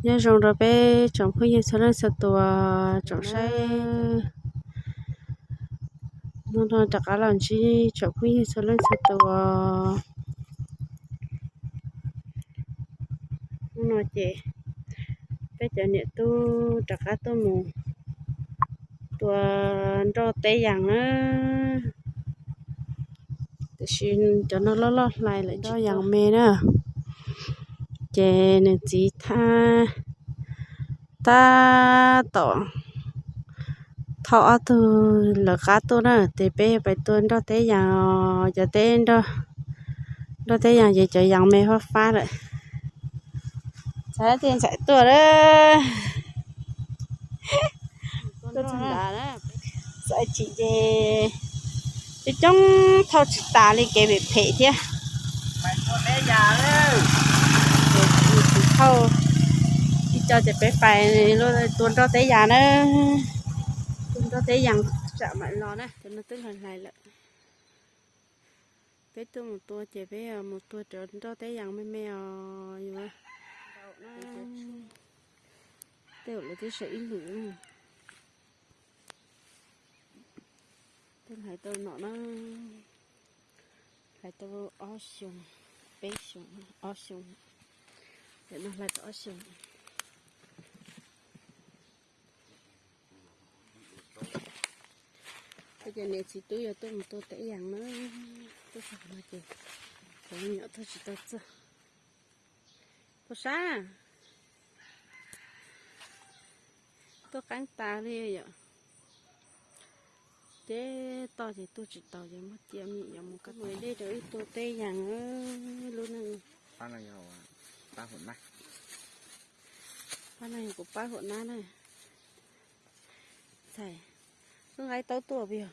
Nyob zoo rau peb tsoom phooj ywg txhua leej txhua tus tsoom saib. Hnub no rov qab los ntsib tsoom phooj ywg txhua leej txhua tus. Hnub no ces peb cov niam tub rov qab tuaj mus tua nroj teb yas na. Tiam sis cov no loj loj hlais lawm, nroj yas me na. Ces nws txiv tab tom thauj ob tug lawv qab tuaj na, ces peb pais tua nroj teb yas, cov teb, nroj teb yas ces cov yas me fab fab lawm. Txhais tias ntxhais tuaj lawm. Txhais tsis ces coob coob thauj tsis tas li, kev phem phem thiab. Ces tsis thauj, ib co ces peb pais tua nroj teb yas na. Tua nroj teb yas tsam mam los na, cov no twb hlais hlais lawm. Peb tuaj mus tua ces peb mus tua cov nroj teb yas me me os yus. Tej zaum lawv twb sawv ib lwm. Twb hlais tau no na, hlais tau ob xyoos, peb xyoos, ob xyoos. Tam no hlais tau ob xyoos. Ces niam txiv tub yuav tuaj mus tua teb yas na, tuaj txog no ces cov me nyuam tuaj tsis tau txog. Puas sab, tuaj qeeb tas li yom. Ces toj ces tuaj tsis taus ces muab cia me nyuam yuav mus kab mus dej rau wb tua teb yas lub neej. Pab no yog kuv pab huam nab na. Txhais, lub nqaib taub tuaj puas yog?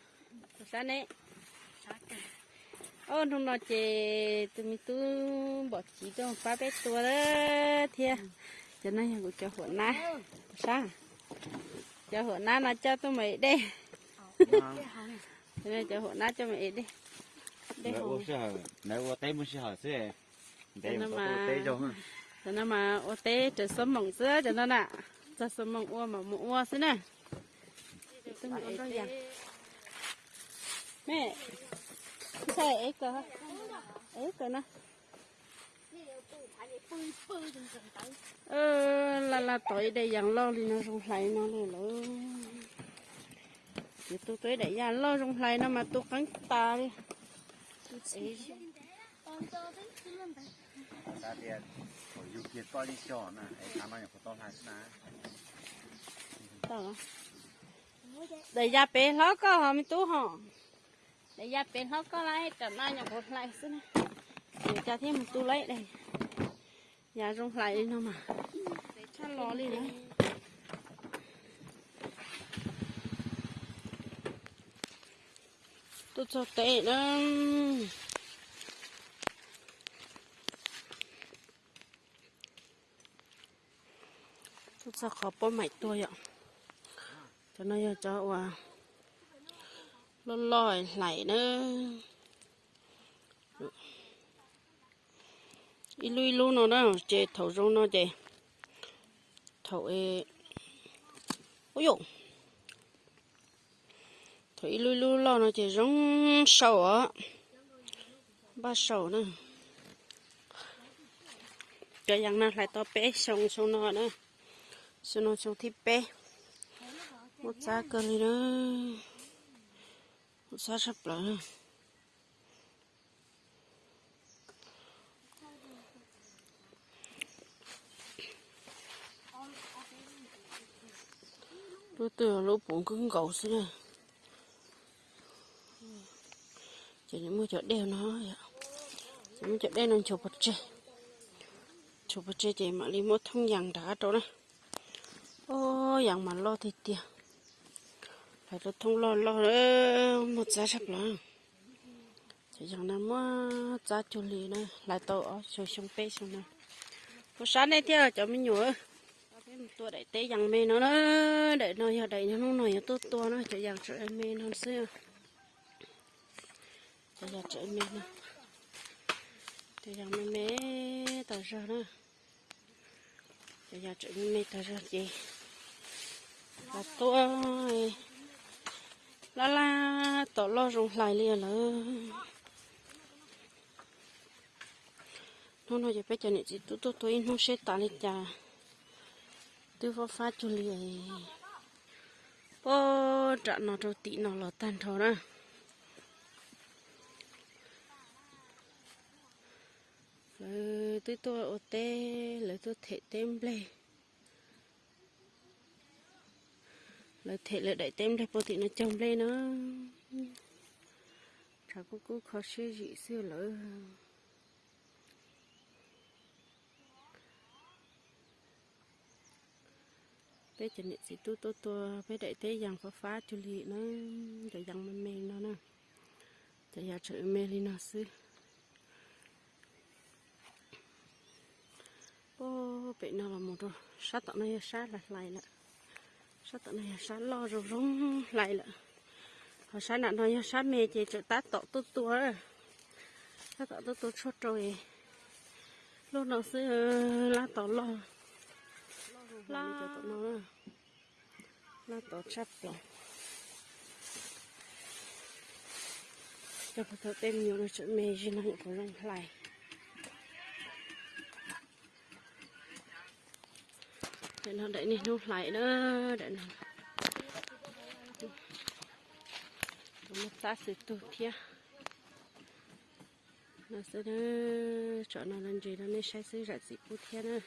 Sab ne. Au, hnub no ces tus me tub Npom Chiv tuaj pab peb tua thiab. Cov no yog kuv cov huam nab, sab. Cov huam nab no coj tuaj mus ev dej. Cov huam nab coj mus ev dej. Cov no mas ua teb raws xuab moos xwb, cov no na, txog xuab moos ua mas mus ua xwb na. Me, ntshai ev kawg, ev kawg na. Laj laj tau ib daim yas loj li no zoo hlais no li lawm. Ces tus tua ib daim yas loj zoo hlais no mas tus qeeb tas li. Daim yas pem hlob koj ho me tub ho. Daim yas pem hlob koj lawm, tam no nyuam qhuav hlais xwb na. Yuav cas thiaj mus tu lawm daim yas zoo hlais li no mas. Tshaj los li na. Tuaj txog teb na. Tuaj txog qhov pob maim tuag yom. Cov no yog cov uas loj loj hlais na. Ib lub ib lub no na, ces thaum zoo no ces thaum, ub yom, thaum ib lub ib lub loj no ces zoo sau os, npaj sau na. Cov yas no hlais tau peb xyoo, xyoo no na, xyoo no xyoo thib peb. Muaj txab kawg li na, muaj txab tshaj plaws. Lub twg lub puv nkaus nkaus xwb na. Ces muab cov dej no, ces muab cov dej no nchuav pov tseg, nchuav pov tseg ces mam li muab thoob yas nrad rau na. Ob, yas mas loj tiag tiag, hlais rau thoob loj loj, muaj txab tshaj plaws. Cov yas no muaj txab cuag li na, hlais tau ob xyoo xyoo peb xyoo no. Puas sab nej thiab cov me nyuam? Peb mus tua daim teb yas me no na, daim no yog daim hnub no yuav tuaj tua na, cov yas tseem me no xwb. Cov yas tseem me no, cov yas me me tas zog na. Yog tseem me me tag zog ces los tuaj laj laj tom loj zoo hlais li lawm. Hnub no ces peb cov niam txiv tub tuaj tua ib hnub seb tas li cas, twb fob fab cuag li. Puag nram no rau tim no los tag nrho na. Lawv twb tuaj ua teb, lawv tuaj them teb nplej. Lawv them lawv daim teb nplej puag tim no cog nplej na. Tshav kub kub kho siab zim xwb lawm. Peb cov niam txiv tub tuaj tua peb daim teb yees fob fab cuag li na, cov yees me me no na, cov yees tseem me li no xwb. Puag pem no los mus rau sab tom no yog sab hlais hlais lawm, sab tom no yog sab loj zoo zoo hlais lawm, ho sab nram no yog sab me ces tseem tab tom tuaj tua, tab tom tuaj tua tshuaj rau. Lub no xwb lab tod loj, lab tom no, lab tod tshaj plaws. Cov puag thaum tej me nyuam no tseem me zig no nyuam qhuav zoo hlais. Daim no daim niaj hnub hlais na, daim no. Tus muaj txab xwm tug thiab. No xwb, tsom no no ntsis no nej saib xwb zam txim pub thiab na.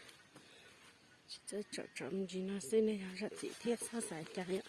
Tsis txawj tsom tsom me ntsis no xwb nej yog zam txim thiab txhob xav cas yom.